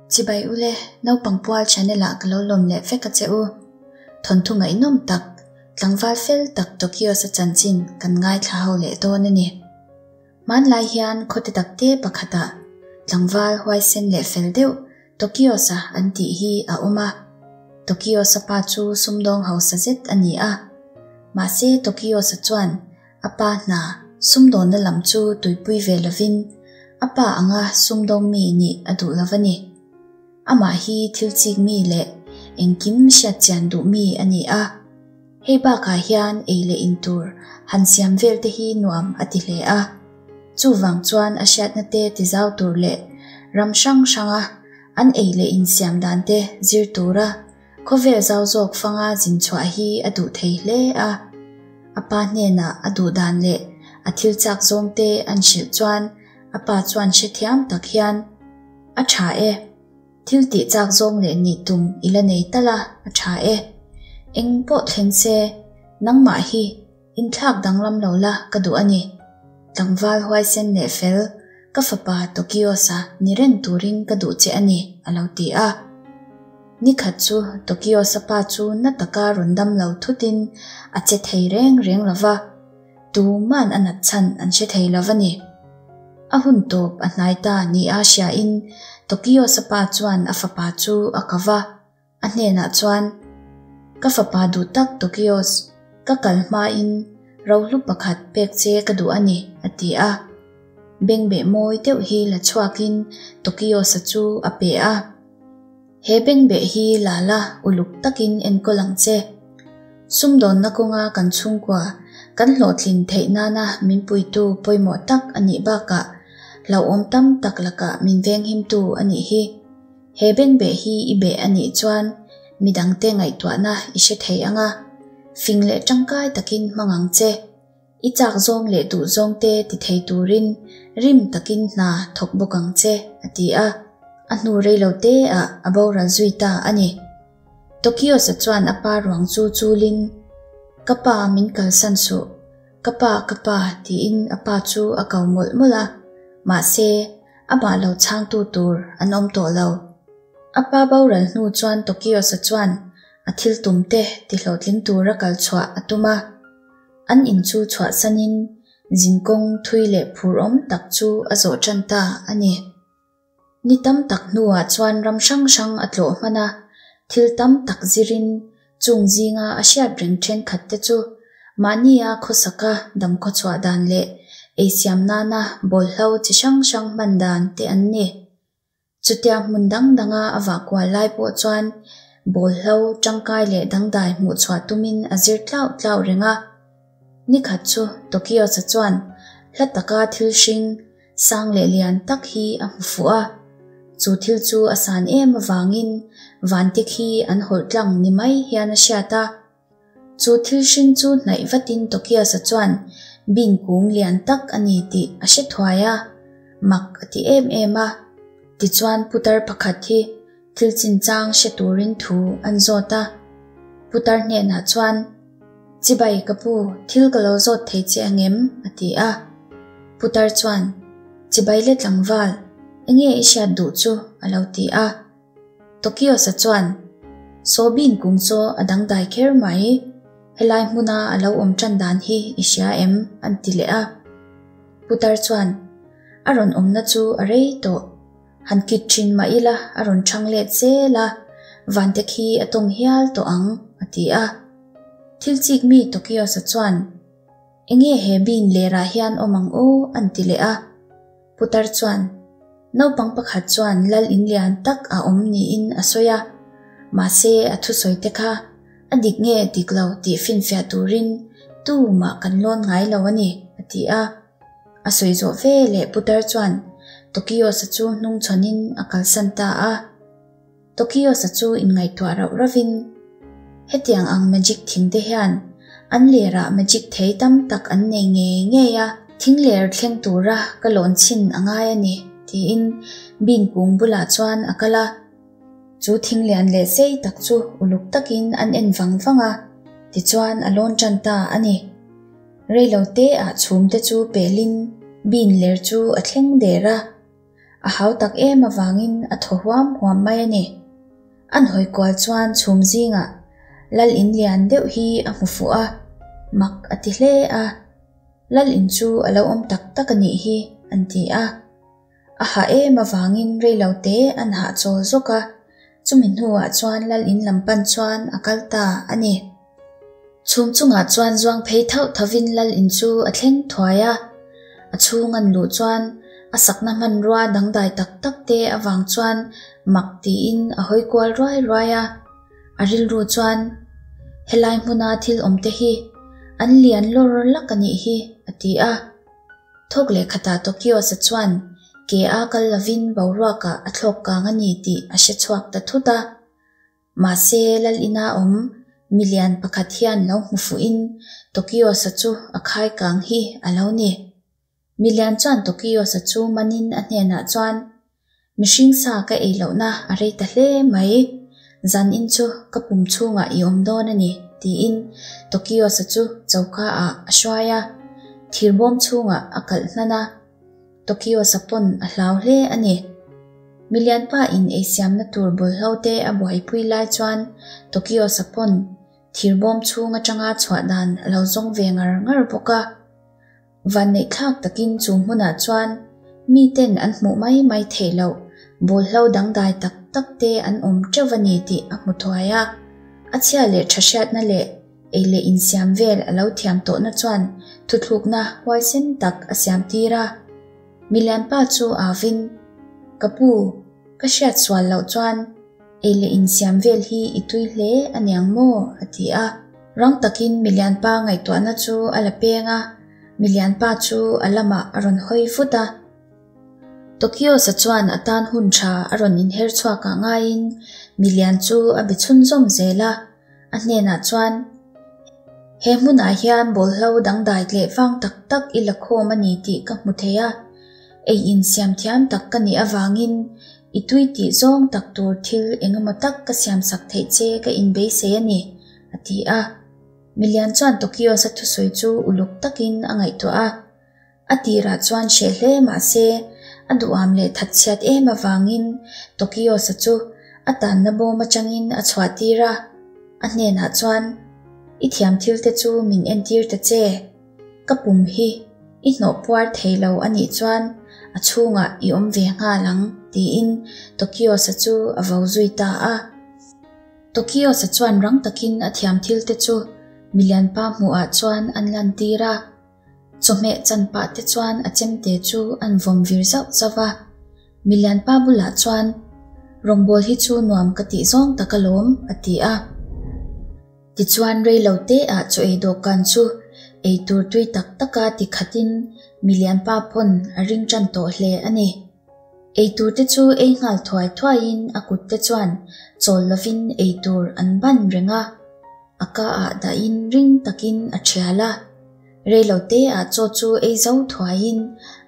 Chibai ule, naupang pual channel ah ka lo lawm leh vek a che u. Thawnthu ngaihnawm tak, tlangval fel tak Tokyo-sa chanchin kan ngaithla ho leh dawn a ni. Hmanlai hian khawte takte pakhatah tlangval huaisen leh fel deuh Tokyo-sa an tih hi a awm a. Tokyo-sa pa chu sumdawng hausa zet a ni a. Mahse Tokyo-sa chuan a pa hna sumdawnna lam chu tuipui ve lovin a pa anga sumdawng mi nih a duh lo a ni. Amah hi thil chik mi leh engkim hriatchian duh mi a ni a. Hei bakah hian ei leh in tur han siam vel te hi nuam a ti hle a. Chuvang chuan a hriatna te ti zau tur leh ram hrang hranga an ei leh in siam dan te zir tura khawvel zau zawk fanga zin chhuah hi a duh thei hle a. A pa hnenah a duh dan leh a thil chak zawng te an hrilh chuan a pa chuan hrethiam tak hian, A tha e. Thil tih chak zawng leh nih tum i la nei tal a, a tha e. Eng pawh thleng se, nangmah hi inthlak danglam lo la ka duh a ni. Tlangval huaisen leh fel, ka fapa Tokios-a ni reng turin ka duh che a ni, a lo ti a. Nikhat chu Tokios-a pa chu na taka rawn dam lo thutin a che thei reng reng lo va. Tuman a nat chhan an hre thei lo a ni. A hun tawp a hnai ta ni a hriain Tokyo-sa pa chuan a fapa chu a ko va, a hnenah chuan, Ka fapa duh tak Tokyos, ka kal hmain rohlu pakhat pek che ka duh a ni, a ti a. Bengbeh mawi deuh hi la chhuakin Tokyo-sa chu a pe a. He bengbeh hi la la uluk takin enkawl ang che. Sumdawnna kawnga kan chhungkua kan hlawhtlin theih nana min puitu pawimawh tak a nih bakah hlauhawm tam tak lakah min venghimtu a nih hi. He bengbeh hi i beh a nih chuan midangte ngaihtuahna i hre thei ang a, fing leh tangkai takin hmang ang che. I chak zawng leh duh zawng te ti thei turin rim takin hna thawk bawk ang che, a ti a. A hnu rei lo te ah a boral zui ta a ni. Tokios-a chuan a pa ruang chu chulin, Ka pa min kalsan suh, ka pa ka pa tiin a pa chu a ko mawlh mawlh a, mahse amah lo chhangtu tur an awm tawh lo. A pa boral hnu chuan Tokios-a chuan a thil tum te ti hlawhtling tura kal chhuah a tum a. An in chu chhuahsanin zinkawng thui leh phur awm tak chu a zawh tan ta a ni. Ni tam tak hnuah chuan ram hrang hrang a tlawh hman a, thil tam tak zirin chung zinga a hriat reng thenkhat te chu mahnia khawsaka damkhawchhuah dan leh eisiam nana bawlhlo chi hrang hrang hman dan te an ni. Chutia hmun dang danga a vah kual lai pawh chuan bawlhlo tangkai leh dangdai hmuh chhuah tumin a zir tlauh tlauh reng a. Nikhat chu Tokios-a chuan hla taka thil hring sang leh lian tak hi a hmu fuh a. Chu thil chu a san em avangin vantik hi an hawlh tlang ni mai hian a hriat a. Chu thil hring chu hnaih vatin Tokios-a chuan bin kung lian tak a ni tih a hre thuai a, mak a ti em em a. Tichuan putar pakhat hi thil chinchang hre turin thu an zawt a. Putar hnenah chuan, Chibai ka pu, thil ka lo zawt thei che angem? a ti a. Putar chuan, Chibai le tlangval, enge i hriat duh chu? a lo ti a. Tokios-a chuan, Saw bin kung chaw a dangdai kher mai, helai hmuna a lo awm tan dan hi i hria em? an ti leh a. Putar chuan, A rawn awmna chu a rei tawh, han kit thin mah ila a rawn chhang let zel a, vante khi a tawng hial tawh ang, a ti a. Thil chik mi Tokios-a chuan, Enge he bin lerah hian awm ang aw? an ti leh a. Putar chuan, Naupang pakhat chuan lal in lian tak a awm niin a sawi a, mahse a thusawi te kha a dik nge dik lo tih finfiah turin tumah kan lawn ngai lo a ni, a ti a. A sawi zawh ve leh Putar chuan Tokios-a chu hnungchhawnin a kalsan ta a. Tokios-a chu inngaihtuah rauh rauhin, Hetiang ang magic thing te hian an lerah magic thei tam tak an nei ngei ngei a, thing ler thleng tura ka lawn chhin a ngai a ni, tiin bin kung bulah chuan a kal a. Chu thing lian leh sei tak chu uluk takin an en vang vang a, tichuan a lawn tan ta a ni. Reilote ah chhum te chu pelin bin ler chu a thleng der a. A hautak em avangin a thaw huam huam mai a ni. An hawi kual chuan chhum zingah Lal in lian deuh hi a hmu fuh a, mak a ti hle a. Lal in chu a lo awm tak tak a nih hi, an ti a. A hah em avangin reilo te an hahchawl zawk a, chumi hnuah chuan Lal in lam pan chuan a kal ta a ni. Chhum chungah chuan zuang phei thauh thovin Lal in chu a thleng thuai a. A chhung an luh chuan a sakna hmanrua dangdai tak tak te avang chuan mak tiin a hawi kual ruai ruai a. A rilru chuan, Helai hmuna thil awm te hi an lian lawr lak a nih hi, a ti a. Thawk leh khatah Tokios-a chuan ke a kal lovin boruakah a thlawk kang a ni tih a hre chhuak ta thut a. Mahse, Lal ina awm milian pakhat hian lo hmu fuhin Tokios-a chu a khai kang hi a lo ni. Milian chuan Tokios-a chu manin a hnenah chuan, Mihring sa ka ei lohna a rei ta hle mai, zanin chu ka pum chhungah i awm dawn a ni, tiin Tokios-a chu choka ah a hruai a, thirbawm chhungah a kalh hnan a. Tokios-a pawn a hlau hle a ni. Milianpa in eisiamna tur bawlhlo te a buaipui lai chuan Tokios-a pawn thirbawm chhung atanga chhuah dan a lo zawng ve ngar ngar bawk a. Vanneihthlak takin chu hmunah chuan miten an hmuh mai mai theih loh bawlhlo dangdai tak tak te an awm teuh a ni tih a hmu thuai a. A chhia leh tha hriatna leh ei leh insiam vel a lo thiam tawhna chuan thuthlukna huaisen tak a siam tir a. Milianpa chu avin, Ka pu, ka hriat sual loh chuan ei leh insiam vel hi i tui hle a niang maw? a ti a. Rang takin milianpa ngaihtuahna chu a la peng a, milianpa chu a lamah a rawn hawi vut a. Tokios-a chuan a tan hun tha a rawn inher chhuak ah ngaiin milian chu a be chhunzawm zel a. A hnenah chuan, He hmunah hian bawlhlo dangdai tleh vang tak tak i la khawm a ni tih ka hmu thei a, ei insiam thiam tak ka nih avangin i tui tih zawng tak tur thil eng emaw tak ka siamsak theih che ka inbeisei a ni, a ti a. Milian chuan Tokios-a thusawi chu uluk takin a ngaihtuah a. A tirah chuan hreh hle mah se, a duham leh thatchhiat em avangin Tokios-a chu a tanna bawm atangin a chhuah tir a. A hnenah chuan, I thiam thil te chu min entir ta che. Ka pum hi i hnawh puar thei lo a nih chuan a chhungah i awm ve nghal ang, tiin Tokios-a chu a vo zui ta a. Tokios-a chuan rang takin a thiam thil te chu milianpa hmuhah chuan an lantir a. Chawhmeh chan pah te chuan a chemte chu an vawm vir zauh zauh a. Milianpa bulah chuan, Rawngbawl hi chu nuam ka tih zawng tak alawm, a ti a. Tichuan rei lo te ah chaw ei dawhkan chu ei tur tui tak taka ti khatin milianpa pawn a ring tan tawh hle a ni. Ei tur te chu ei nghal thuai thuaiin a kut te chuan chawl lovin ei tur an ban reng a. A ka ah dahin ring takin a thial a. Reilote ah chaw chu ei zo thuaiin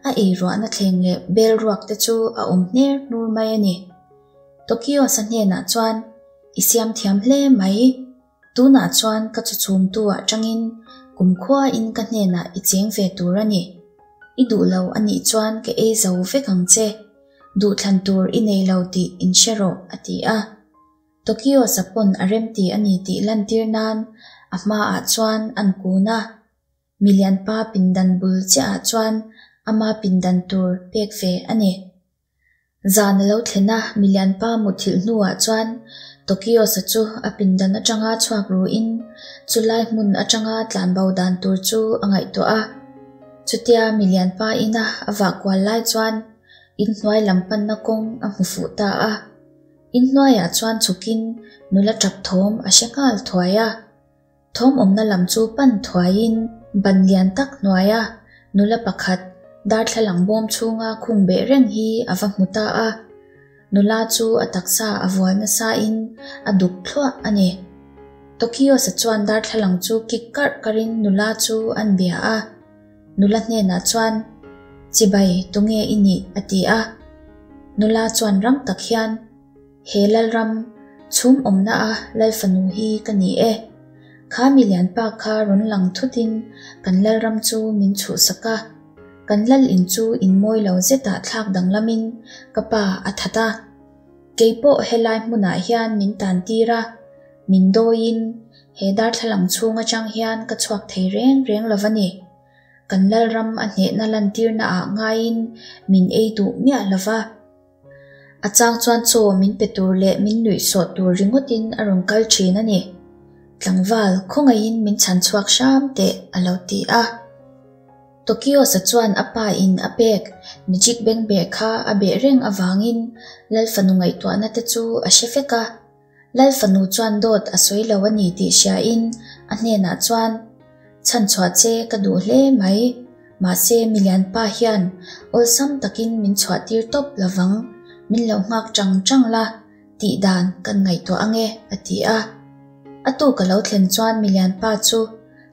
a ei ruahna thleng leh bel ruak te chu a awm hner hnur mai a ni. Tokios-a hnenah chuan, I siam thiam hle mai. Tunah chuan ka chaw chhumtu ah tangin kumkhuain ka hnenah i cheng ve tur a ni. I duh lo a nih chuan ka ei zo vek ang che. Duhthlan tur i nei lo tih inhre rawh, a ti a. Tokios-a pawn a remti a ni tih lantir nan a hmaah chuan an kun a. Milianpa pindan bul chiahah chuan ama pindan tur pek ve a ni. Zan a lo thlen a, milianpa muthilh hnuah chuan Tokios-a chu a pindan atanga chhuak ruin chulai hmun atanga tlanbo dan tur chu a ngaihtuah a. Chutia milianpa ina a vah kual lai chuan inhnuai lam panna kawng a hmu fuh ta a. Inhnuaiah chuan chhukin nula tap thawm a hre nghal thuai a. Thawm awmna lam chu pan thuaiin ban lian tak hnuaia nula pakhat darthlalang bawm chhunga khung beh reng hi a va hmu ta a. Nula chu a taksa a vual nasain a duk thluah a ni. Tokios-a chuan darthlalang chu kik karh karhin nula chu an bia a. Nula hnenah chuan, Chibai, tunge i nih? a ti a. Nula chuan rang tak hian, He Lalram, chhum awmna a Lal fanu hi ka ni e. Kha milian pa kha rawn lang thutin kan Lalram chu min chhuhsak a. Kan lal in chu in mawi lo zetah thlak danglamin ka pa a that a. Kei pawh helai hmunah hian min tan tir a, min dawiin he darthlalang chhung atang hian ka chhuak thei reng reng lo va ni. Kan lalram a hnehna lantirna ah ngaiin min ei duh miah lo va. A chang chuan chaw min pe tur leh min nuihsawh tur ringawtin a rawn kal thin a ni. Tlangval, khawngaihin min chhan chhuak hram teh, a lo ti a. Tokios-a chuan a pa in a pek magic bengbeh kha a beh reng avangin Lal fanu ngaihtuahna te chu a hre vek a. Lal fanu chuan dawt a sawi lo a ni tih hriain a hnenah chuan, Chhanchhuah che ka duh hle mai, mahse milian pa hian awlsam takin min chhuah tir tawp lovang, min lo nghak chang chang la, tih dan kan ngaihtuah ange, a ti a. A tuk a lo thlen chuan milian pa chu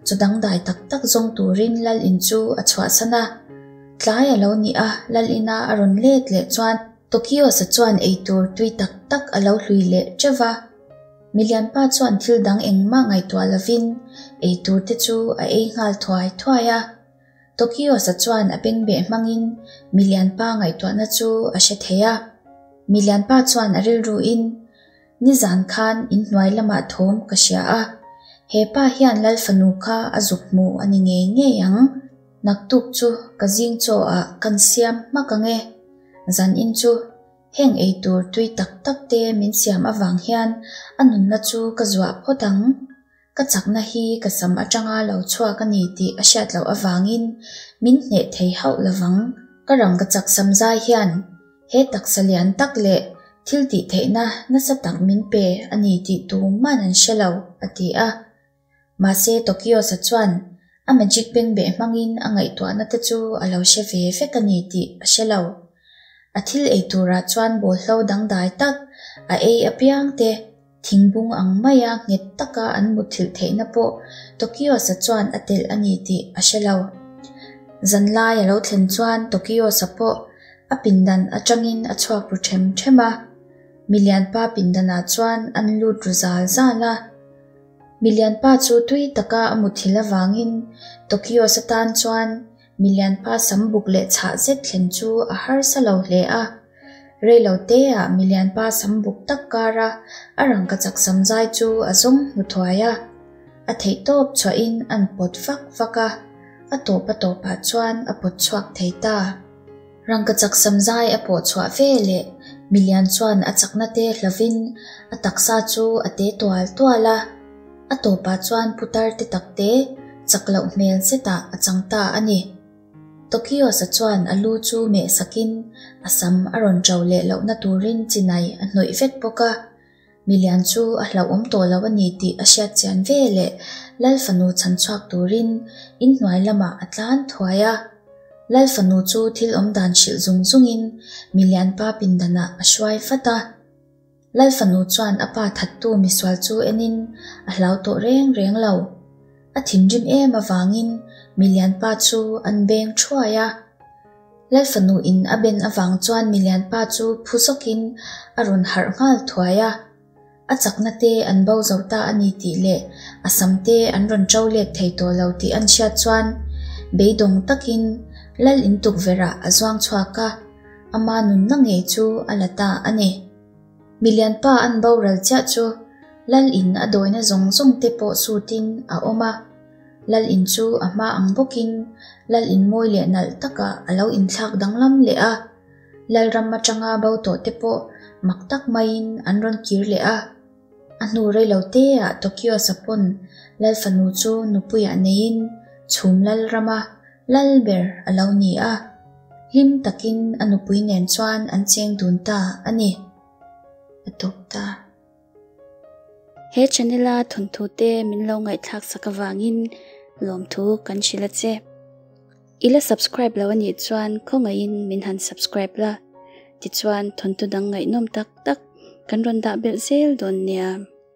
chaw dangdai tak tak zawng turin lal in chu a chhuahsan a. Tlai a lo nih a, lal ina a rawn let leh chuan Tokios-a chuan eitur tui tak tak a lo hlui leh teuh va. Milianpa chuan thil dang engmah ngaihtuah lovin eitur te chu a ei nghal thuai thuai a. Tokios-a chuan a bengbeh hmangin milianpa ngaihtuahna chu a hre thei a. Milianpa chuan a rilruin, Nizan khan inhnuai lamah thawm ka hria a, he pa hian Lal fanu kha a zuk hmu a ni ngei ngei ang. Naktuk chu ka zing chaw ah kan siam hmak ang e. Zanin chu heng eitur tui tak tak te min siam avang hian a nunna chu ka zuah phawt ang. Ka chakna hi ka sam atanga lo chhuak a ni tih a hriat loh avangin min hneh thei hauh lovang. Ka rangkachak sam zai hian he taksa lian tak leh thil tih theihna nasa tak min pe a ni tih tuman an hre lo, a ti a. Mahse Tokios-a chuan a magic bengbeh hmangin a ngaihtuahna te chu a lo hre ve vek a ni tih a hre lo. A thil ei turah chuan bawlhlo dangdai tak a ei apiang te Thingbung ang maia nghet taka an mutthilh theihna pawh Tokios-a chuan a telh a ni tih a hre lo. Zanlai a lo thlen chuan Tokios-a pawh a pindan atangin a chhuak ru ṭhem ṭhem a. Milianpa pindanah chuan an lut ru zal zal a. Milianpa chu tui taka a mutthilh avangin Tokios-a tan chuan Milianpa sam buk leh chhah zet thlen chu a harsa lo hle a. Reilo teah milianpa sam buk tak kara a rangkachak sam zai chu a zawng hmu thuai a. A theihtawp chhuahin an pawt vak vak a, a tawp a tawpah chuan a pawt chhuak thei ta. Rangkachak sam zai a pawh chhuah ve leh milian chuan a chakna te hlovin a taksa chu a te tual tual a. A tawpah chuan putar te takte chak loh hmel zetah a chang ta a ni. Tokios-a chuan a lu chu meh sakin a sam a rawn ṭo leh lohna turin chinai a hnawih vek bawk a. Milian chu a hlauhawm tawh lo a ni tih a hriat chian ve leh Lal fanu chhan chhuak turin inhnuai lamah a tlan thuai a. Lal fanu chu thil awmdan hrilh zung zungin milianpa pindanah a hruai vat a. Lal fanu chuan a pa thattu misual chu enin a hlau tawh reng reng lo. A thinrim em avangin milianpa chu an beng thuai a. Lal fanu in a ben avang chuan milianpa chu phu zawkin a rawn harh nghal thuai a. A chakna te an bo zo ta a ni tih leh a sam te an rawn ṭo let thei tawh lo tih an hriat chuan beidawng takin Lal in tukverh ah a zuang chhuak a. Ama nunna ngei chu a la ta a ni. Milianpa an boral chiah chu Lal in a dawina zawng zawng te pawh sutin a awm a. Lal in chu a hma ang bawkin Lal in mawi leh nalh takah a lo inthlak danglam leh a. Lal ram atanga bo tawh te pawh mak tak maiin an rawn kir leh a. A hnu reilo teah Tokyo Sapawn Lal fanu chu nupuiah neiin chhum Lal rama Lal ber a lo ni a, hlim takin a nupui nen chuan an cheng dun ta a ni. A tawp ta. He channel a thawnthu te min lo ngaihthlak sak avangin lawmthu kan hrilh a che. I la subscribe lo anih chuan khawngaihin min han subscribe la, tichuan thawnthu dang ngaihnawm tak tak kan rawn dah belh zel dawn nia.